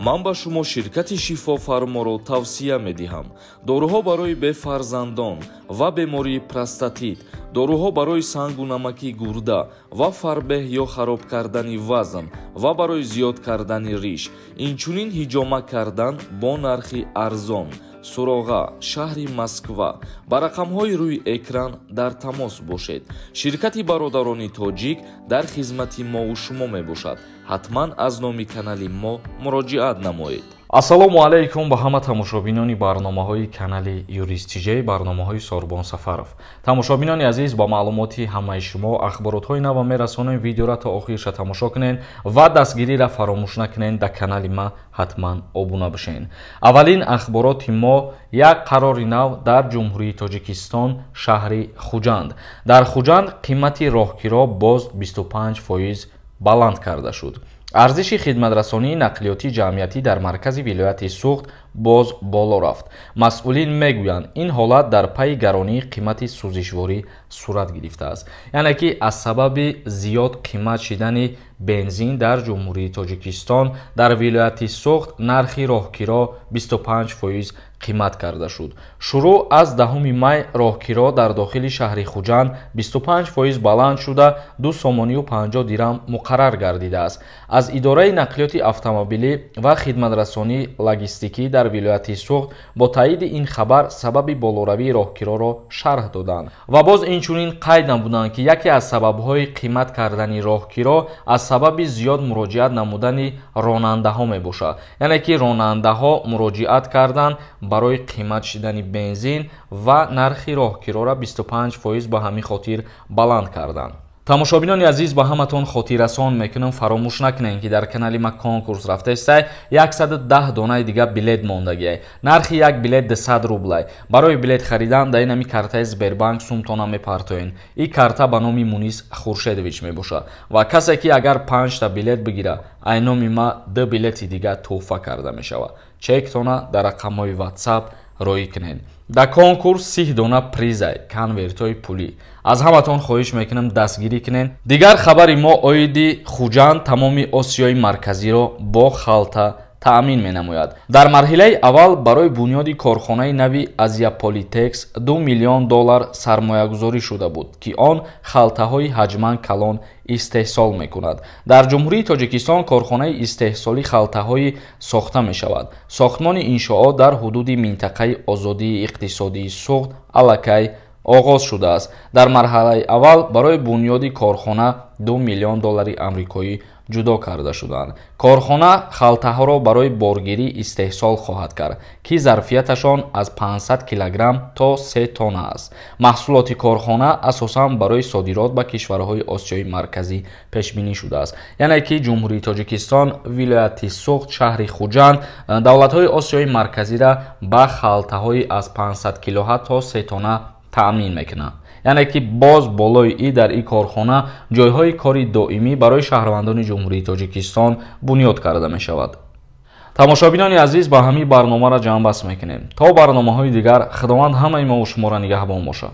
Ман ба шумо ширкати Шифофарморо тавсия медиҳам. Доруҳо барои бефарзандон ва бемории простатит, доруҳо барои сангу намаки гурда ва фарбеҳ ё хароб кардани вазн ва барои зиёд кардани риш, инчунин ҳиҷома кардан бо нархи арзон. Суроға: шаҳри Москва. Ба рақамҳои рӯи экран дар тамос бошед. Ширкати бародарони тоҷик дар хизмати мову шумо мебошад. Ҳатман аз номи канали мо муроҷиат намоед. Ассалому алайкум ба ҳама тамошобинони барномаҳои канали Юрист ТЖ, барномаҳои Сорбон Сафаров. Тамошобинони азиз, ба маълумоти ҳамаи шумо ахборотҳои нава мерасонем. Видеора то охирша тамошо кунед ва дастгириро фаромӯш накунед. Дар канали ма ҳатман обуна бишед. Аввалин ахбороти мо: як қарори нав дар Ҷумҳурии Тоҷикистон, шаҳри Хуҷанд. Дар Хуҷанд қимати роҳкиро боз 25% баланд карда шуд. Арзиши хидматрасонии нақлиётии ҷамъиятӣ дар маркази вилояти Суғд боз боло рафт. Масъулин мегӯянд, ин ҳолат дар пайи гаронии қимати сӯзишворӣ сурат гирифтааст. Яъне ки аз сабаби зиёд қимат шидани бензин дар Ҷумҳурии Тоҷикистон, дар вилояти Суғд нархи роҳкиро 25% қимат карда шуд. Шурӯъ аз 10 май роҳкиро дар дохили шаҳри Хуҷанд 25% баланд шуда, 2 сомонию 50 дирам муқаррар гардидааст. Аз идораи нақлиёти автомобилӣ ва хидматрасонии логистикӣ дар вилояти Суғд бо таъйиди ин хабар сабаби болоравии роҳкироро шарҳ доданд ва боз инчунин қайд намуданд, ки яке аз сабабҳои қимат кардани роҳкиро аз сабаби зиёд муроҷиат намудани ронандаҳо мебошад. Яъне ки ронандаҳо муроҷиат карданд барои қимат шидани бензин ва нархи роҳкирора 25% ба ҳамин хотир баланд карданд. Тамошобинони азиз, ба ҳаматон хотиррасон мекунам, фаромӯш накунед, ки дар канали ма конкурс рафтаистай, 110 донаи дига билет мондагиай. Нархи як билет 200 рублай. Барои билет харидан дар инами картаи Сбербанк сумтона мепартоен. Ин карта ба номи Мунис Хуршедович мебошад ва касе ки агар панҷта билет бигира, ай номи ма ду билети дига тӯҳфа карда мешавад. Чектона дар рақамҳои WhatsApp роӣ кунед. Дар конкурс 30 дона призай, конвертҳои пулӣ. Аз ҳаматон хоҳиш мекунам, дастгирӣ кунед. Дигар хабари мо оиди Хуҷанд тамоми Осиёи Марказиро бо халта таъмин менамояд. Дар марҳилаи аввал барои бунёди корхонаи нави Азияполитекс 2 миллион доллар сармоягузорӣ шуда буд, ки он халтаҳои ҳаҷман калон истеҳсол мекунад. Дар Ҷумҳурии Тоҷикистон корхонаи истеҳсолӣ халтаҳои сохта мешавад. Сохтмони иншоот дар ҳудуди минтақаи озодии иқтисодии Суғд аллакай оғоз шудааст. Дар марҳалаи аввал барои бунёди корхона 2 миллион доллари амрикоӣ ҷудо карда шуданд. Корхона халтаҳоро барои боргирӣ истеҳсол хоҳад кард, ки зарфияташон аз 500 килограмм то 3 тонна аст. Маҳсулоти корхона асосан барои содирот ба кишварҳои Осиёи Марказӣ пешбинӣ шудааст. Яъне ки Ҷумҳурии Тоҷикистон, вилояти Суғд, шаҳри Хуҷанд давлатҳои Осиёи Марказиро ба халтаҳои аз 500 килоҳа то 3 тонна таъмин мекунад. Яъне ки боз болои и дар ин корхона ҷойҳои кори доимӣ барои шаҳрвандони Ҷумҳурии Тоҷикистон бунёд карда мешавад. Тамошобинони азиз, ба ҳамин барномаро ҷамъбаст мекунем. То барномаҳои дигар Худованд ҳамаи мову шуморо нигаҳбон бошад.